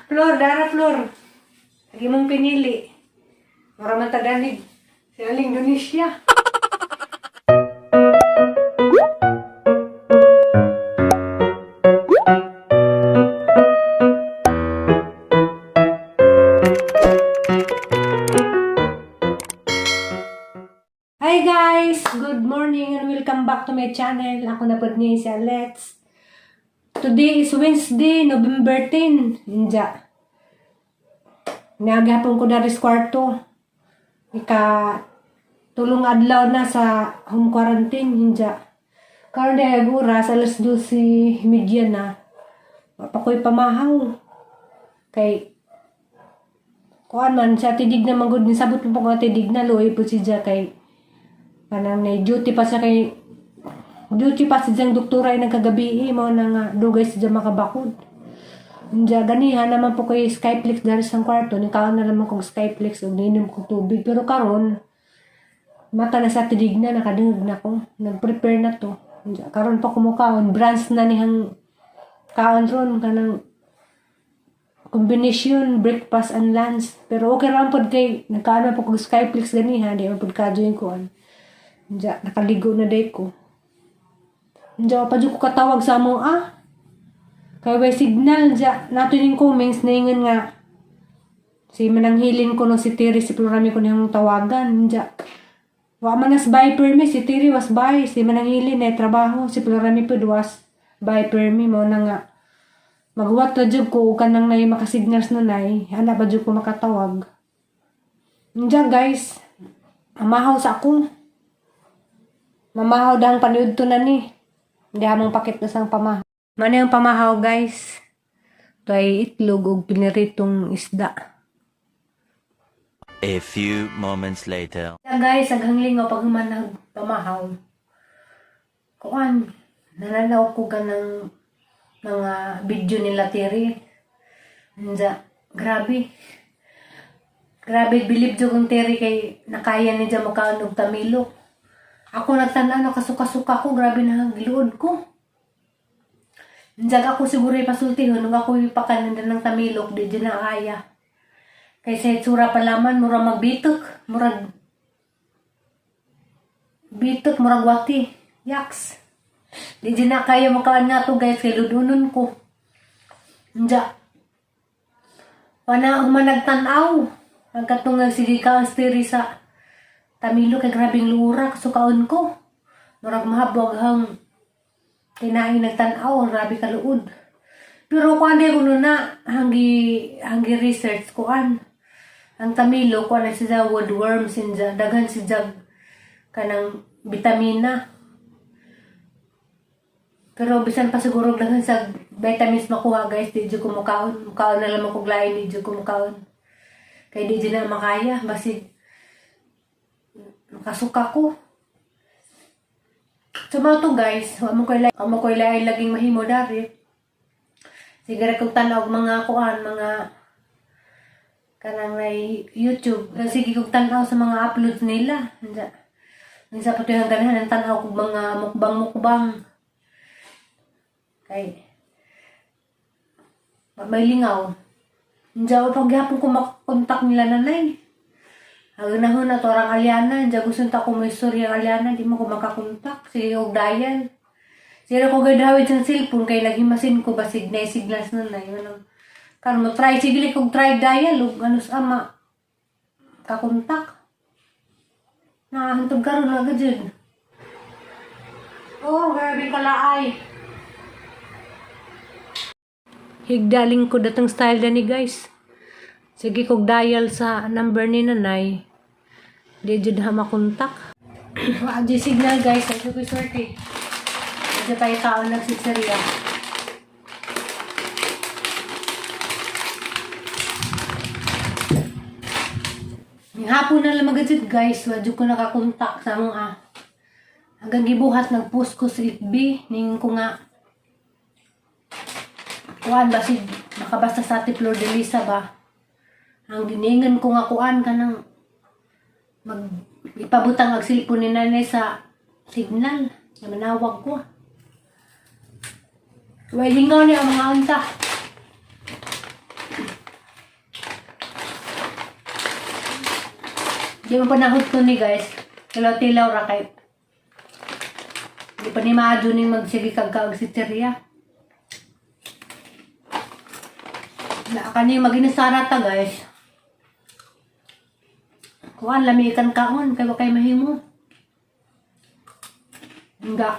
Flor, dara Flor. Lagi mong pinili. Mura man taganig. Si Aling Indonesia. Hi guys! Good morning and welcome back to my channel. Ako na po ni si Alex. Today is Wednesday, November 10. Inja. Naagapon ko dari sa kwarto. Ika tulong adlaw na sa home quarantine. Inja. Karon dahil oras, alas 12:30 na. Wa pa ko'y pamahaw. Kay kuan man sa tidig na magud ni sabot mo po ko tidig na luoy po siya kay kanang na duty pa siya kay duty pa si diyang doktora ay nagkagabi mo na nga dugay siya makabakod. Diya ganiha naman po kay Skyflex dari sa kwarto ni kaon na naman kong Skyflex ug niinom kong tubig, pero karon mata na sa tidig na nakadungog na ko, nag-prepare na to. Diya, karon pa kumukaon brunch na nihang kaon ron kanang combination breakfast and lunch, pero okay ra pod kay nagkaon na po kog Skyflex ganiha, di man pod ka-join kuan. Diya, nakaligo na day ko. Diya, pa ko katawag sa among ah. Kay way signal, diya, nato yung comments na ingon nga, si mananghilin ko no si Tiri, si Plurami ko niyang tawagan. Diya, wa man nas by permi, si Tiri was by, si mananghilin na trabaho, si Plurami po was by permi mo na nga. Magwat na jud ko, ukan nang nay makasignals na nay, ana ba jud ko makatawag. Diya guys, amahaw sa ako. Mamahaw dahang paniud to na ni. Hindi hamong pakit na sang pamahaw. Mano yung pamahaw guys? Ito ay itlog ug piniritong isda. A few moments later. Kaya guys, aghang lingaw pag humanag pamahaw. Kuan, nananaw ko ka ng mga video nila Tiri. Nja, grabe. Grabe, believe jud kong Tiri kay nakaya niya makaon og tamilok. Ako nagtanaw, nakasuka-suka ko, grabe na giluod ko. Nja ako siguro ipasultihon, nung ako ipakanan ng tamilok, di dyan na kaya. Kay sa itsura pa laman, mura magbitok, murag bitok, murag wati. Yaks. Di dyan na kaya makaan nga to guys, kay ludunon ko. Nja. Wana humanagtanaw. Ang katong sige ka ang stiri sa tamilo kay grabing lura kasukaon ko. Murag mahabog hang tinaing nagtanaw, grabe kaluod. Pero kuan di kuno na hanggi hanggi research kuan. Ang tamilo kuan na siya woodworms sinja daghan siya kanang bitamina. Pero bisan pa siguro daghan sa vitamins makuha guys, di jud ko mukaon. Mukaon na lang ako lain, di jud ko mukaon. Kay di jud na makaya basig makasuka ko. So mga to guys, wa mo koy lain laging mahimo dari. Sige ra kog tan-aw og mga kuan, mga kanang nay YouTube. Sige kog tan-aw sa mga uploads nila. Unsa. Minsan pa tuwing ganahan ang tan-aw kog mga mukbang-mukbang. Kay may lingaw. Unsa pa gyapon ko makakontak nila nanay. Ang na to orang Aliana, diya gusto ta ko mo istorya ang Aliana, di mo ko makakontak. Sige og dial. Sige ko gadawid sa cellphone kay naghimasin ko basig na signals na na yun ang karon mo try sige kog try dial ug ano sa ama kakontak. Nahantog karon na gud. Oh, grabe kalaay. Higdaling ko datang style dani guys. Sige kog dial sa number ni nanay. Di jud ha makontak. Wa di signal guys, ay ko swerte. Medyo tayo kaon nagsitsarya. Yung hapon na lang magajud guys, wa jud ko nakakontak sa among ah. Hanggang gibuhat nag-post ko sa FB ning ko nga kuan basig makabasa sa ati Flor de Lisa ba. Ang giningan ko nga kuan kanang mag ipabutang ang cellphone ni nanay sa signal na manawag ko. Way lingaw niya ang mga unta. Di mo panahot ko ni, guys. Tilaw-tilaw ra kay. Di pa ni maadyo ning magsige kag kaag si Teria. Na kani maginasara ta, guys. Kuan lami ikan kaon kay wa kay mahimo. Nga.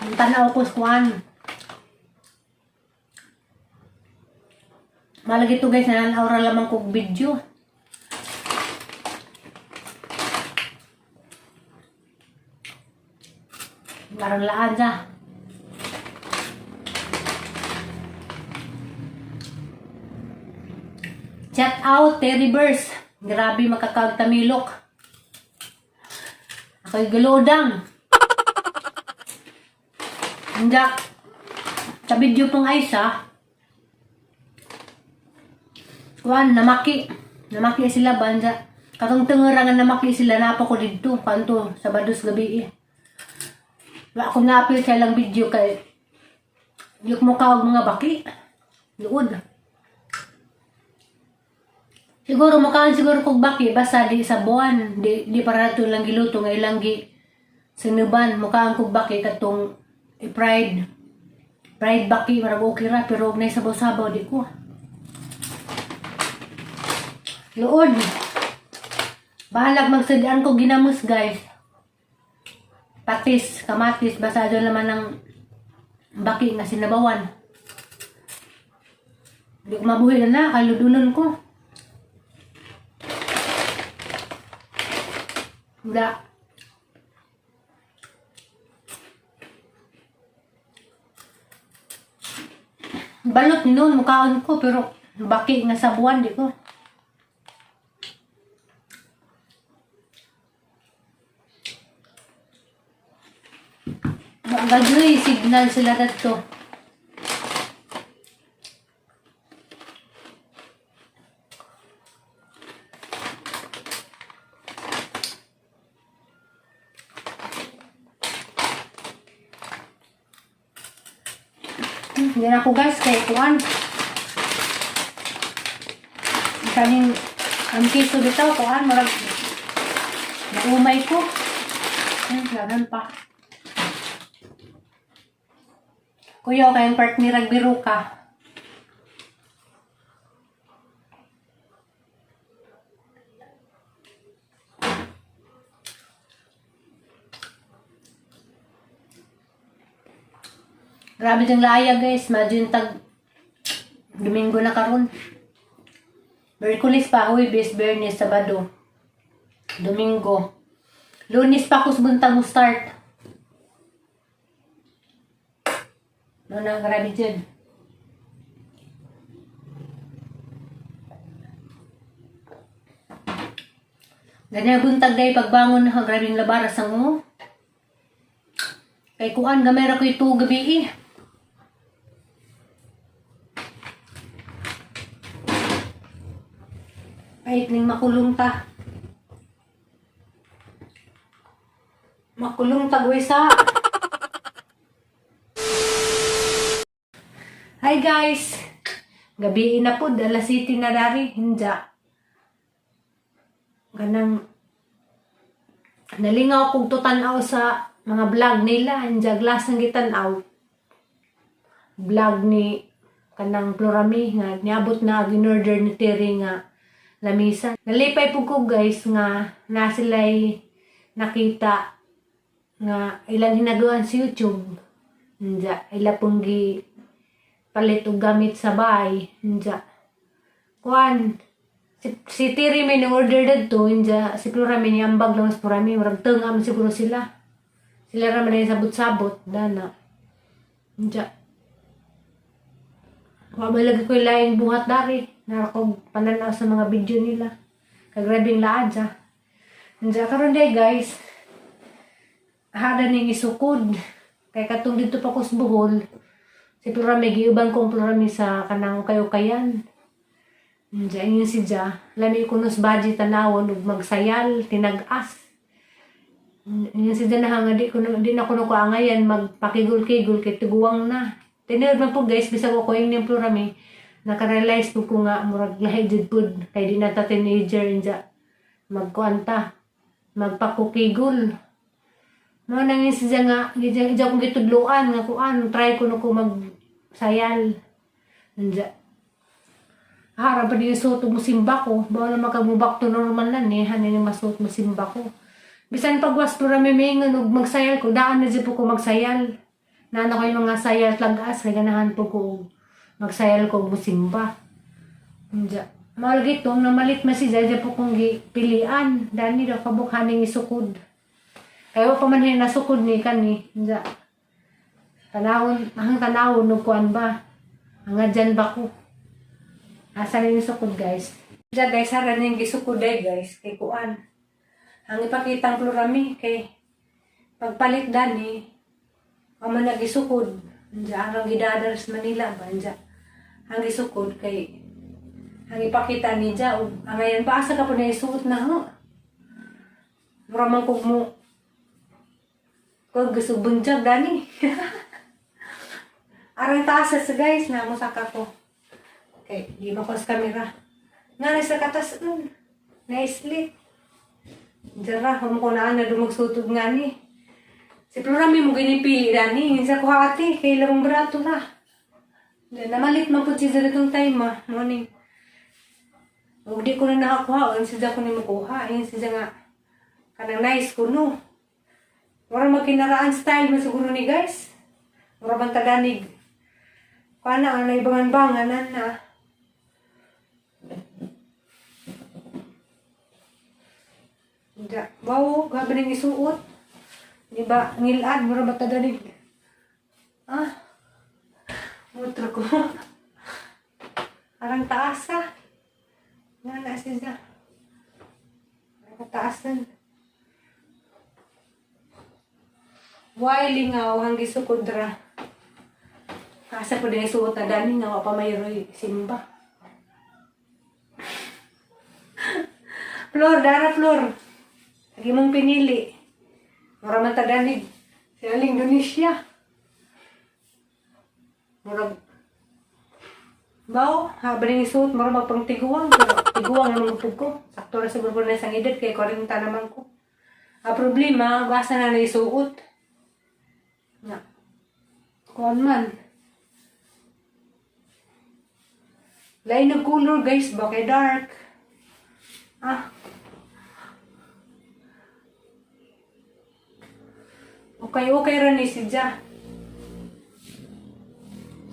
Ang tanaw ko sa kuan. Malagi to, guys, nananaw ra lamang kog video. Karon laan sa. Chat out, Terry Burst. Grabe makakagtamilok. Ako'y gulodang. Hindi. Sa video pong Aisa, kuan, namaki. Namaki sila, banja. Katong tengera nga namaki sila, napa ko didto. Kanto, Sabados gabi eh. Wa ko naapil sa ilang video kay Yuk mo ka og mga baki. Luod. Siguro mukaan siguro kog baki basta di sa buwan, di para to lang giluto nga ilang gi sinuban mukaan kog baki katong i-fried fried baki, marag okay ra, pero og nay sabaw-sabaw di ko. Luod. Bahalag magsudan ko ginamos, guys. Patis, kamatis, basta doon naman ng baki nga sinabawan. Di ko mabuhi na na, kaludunon ko. Wala. Balot noon, mukhaan ko, pero baki nga sa buwan, di ko. Gagawin, signal sila dito. Hindi na ako, guys, kay kuan. Kaning ang kiso bitaw kuan murag naumay ko. Ay, ganun pa. Kuya, kayong partner nagbiro ka. Grabe yung laya, guys. Imagine tag Domingo na karon. Merkulis pa, Huwebes, Biyernes, Sabado. Domingo. Lunes pa ako sa buntag mo start. No na, grabe dyan. Ganyan buntag day pagbangon na, grabe yung labaras ang mo. Kay kuan gamay ra ko ito gabi eh. Pahit ning makulong ta. Makulong ta gwesa. Hi, guys. Gabi na po, alas 7 na dari, hinja. Ganang nalingaw kog tutan-aw sa mga vlog nila, hinja glass ng gitan-aw. Vlog ni kanang Florami nga niabot na ginorder ni Terry nga lamisa. Nalipay po ko, guys, nga na sila'y nakita nga ilang hinagawan sa YouTube. Hinja, ila pong gi palit og gamit sa bahay. Hinja. Kuan, si Terry may order dadto, hinja, si Florami ni ambag lang sa Florami, murag tunga man siguro sila. Sila ra man sabot-sabot, dana. Hinja. Wa ba lagi ko laing buhat dari. Nara ko pananaw sa mga video nila. Kagrabing laad sa. Hinja karon day, guys. Hada ning isukod. Kay katong dito pa ko sa Bohol. Si Florami, giuban kong Florami sa kanang kayo-kayan. Diya ingon si Ja. Lami ko nos budget tanawon ug magsayal, tinag-as. Ingon si Ja na nga di ko di na kuno ko angayan magpakigul-kigul kay tiguang na. Tinuod man po, guys, bisag ko yung Florami. Naka-realize po ko nga murag lahi jud pud kay di na ta teenager inja magkuan ta, magpakukigol. Mo nang siya nga gidya kong gitudloan nga kuan, try ko no ko magsayal. Inja. Hara pa din suot mo simba ko. Bawal na makagmubak to normal na ni. Hanin ni masuot mo simba ko. Bisan pagwas po rami may og magsayal ko. Daan na dyan po ko magsayal. Naano ko yung mga sayal tlagas. Kay ganahan po ko og magsayal ko og musimba. Inja. Mahal gitong namalit man si Jaja po kong gipilian. Dani daw kabuk haning isukod. Kaya wa pa man hin nasukod ni kani. Inja. Tanawon, ang tanawon og kuan ba? Ang dyan ba ko? Asa na yung sukod, guys? Diyan, guys, hara na yung gisukod eh, guys. Kay kuan. Ang ipakitang plurami kay pagpalit dani, amo na gisukod. Diyan, ang gidadal sa Manila ba? Diyan. Ang gisukod kay ang ipakita ni Ja, ug ang ngayon pa asa ka po na isuot na ho. Mura man kog mo kog gusto bunjag dani. Arang taas sa guys na musaka ko. Okay, di ba ko sa camera. Nga nasa katas un. Nicely. Dara, humo ko na na dumagsutog nga ni. Si Flora may mo ginipili dani. Sa kuha ate, kay lamang brato na. Namalit man po siya itong time ah, morning. Ug di ko na nakakuha, ang siya ko ni makuha. Ayun siya nga, kanang nice ko no. Mura magkinaraan style man siguro ni guys. Mura bang taganig. Kuha na, ang naibangan-bangan na. Da, wow, grabe nang isuot. Di ba, ngilad, mura ba taganig. Ah, mutro ko. Arang taas ah. Nga na siya. Arang taasan. Why lingaw hanggi sukudra. Asa po din isuot na dani nga wa pa mayroy simba. Flor, dara Flor. Lagi mong pinili. Mura man taganig. Si Aling Indonesia. Murag Bao, habang ning isuot, mura magpangtiguang. Pero tiguang naman pud ko. Sakto ra siguro ko na isang edad, kay 40 naman ko. Ang problema, basta na naisuot. Nga. Kuan man. Lain ng color guys, ba kay dark. Ah. Okay, okay ra ni si Ja.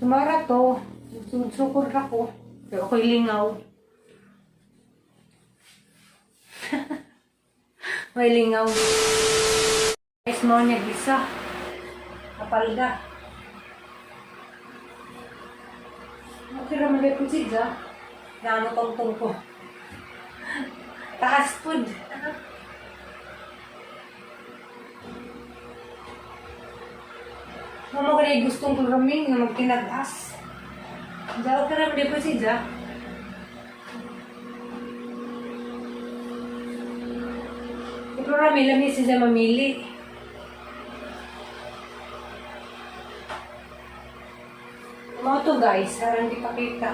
Sumara to. Sukod ra ko. Pero ako'y lingaw. May lingaw. Guys, mo niya gisa. Kapalda. Okay ra man po si Ja. Naano tong ko. Taas pud. Mamo ka na gustong programming nga magtinag-as. Ja, okay ra man po si Ja. Programming lang si Ja mamili. Mao to guys, harang di pakita.